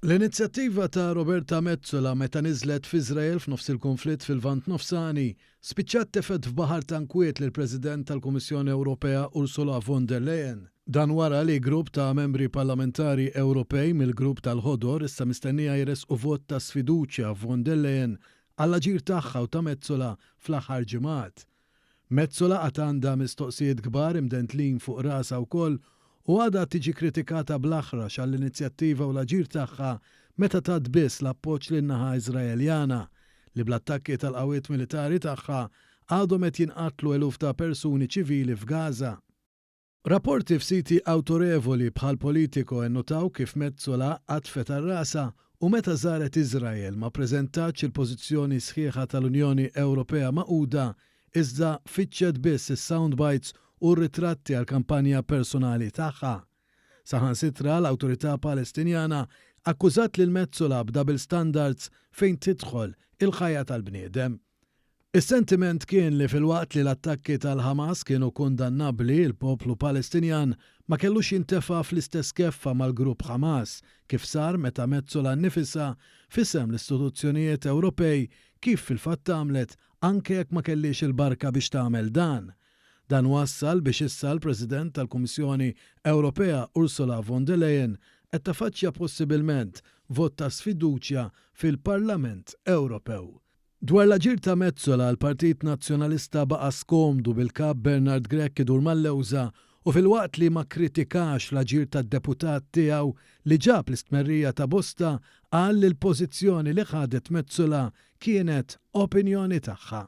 L-inizjattiva ta' Roberta Metsola meta niżlet f'Iżrael f'nofs il-kunflitt fil-Lvant Nofsani spiċċat tefgħet f'baħar ta' nkwiet lill-President tal-Kummissjoni Ewropea Ursula von der Leyen. Dan wara li grupp ta' membri parlamentari Ewropej mill-grupp tal-Ħodor issa mistennija jressqu vot ta' sfiduċja f'von der Leyen għall-aġir tagħha u ta' Metsola fl-aħħar ġimgħat. Metsola għad għandha mistoqsijiet kbar imdentlin fuq rasha wkoll u għadha tiġi kritikata bl-aħrax għall-inizjattiva u l-aġir tagħha meta tat biss l-appoġġ lin-naħa Iżraeljana, li bl-attakki tal-qawwiet militari tagħha għadhom qed jinqatlu eluf ta' persuni ċivili f'Gaza. Rapporti f'siti awtorevoli bħal Politico nnutaw kif Metsola qatfet għal rasha u meta żaret Iżrael ma ppreżentatx il-pożizzjoni sħiħa tal-Unjoni Ewropea magħquda iżda fittxet biss is-sound bites u r-ritratti għall-kampanja personali tagħha. Saħansitra l-Awtorità Palestinjana akkużat lil Metsola b'double standards fejn tidħol il-ħajja tal-bniedem. Is-sentiment kien li filwaqt li l-attakki tal-Ħamas kienu kundannabbli, il-poplu Palestinjan ma kellux jintefa' fl-istess keffa mal-grupp Ħamas, kif sar meta Metsola nnifisha, f'isem l-istituzzjonijiet Ewropej, kif fil-fatt għamlet anke jekk ma kellhiex il-barka biex tagħmel dan. Dan wassal biex issa l-President tal-Kummissjoni Ewropea Ursula von der Leyen qed tafaċċja possibilment vot ta' sfiduċja fil-Parlament Ewropew. Dwar l-aġir ta' Metsola, l-Partit Nazzjonalista baqa' skomdu bil-Kap Bernard Grech idur mal-lewża u filwaqt li ma kkritikax l-aġir tad-deputat tiegħu li ġab l-istmerrija ta' bosta qal li l-pożizzjoni li ħadet Metsola kienet opinjoni tagħha.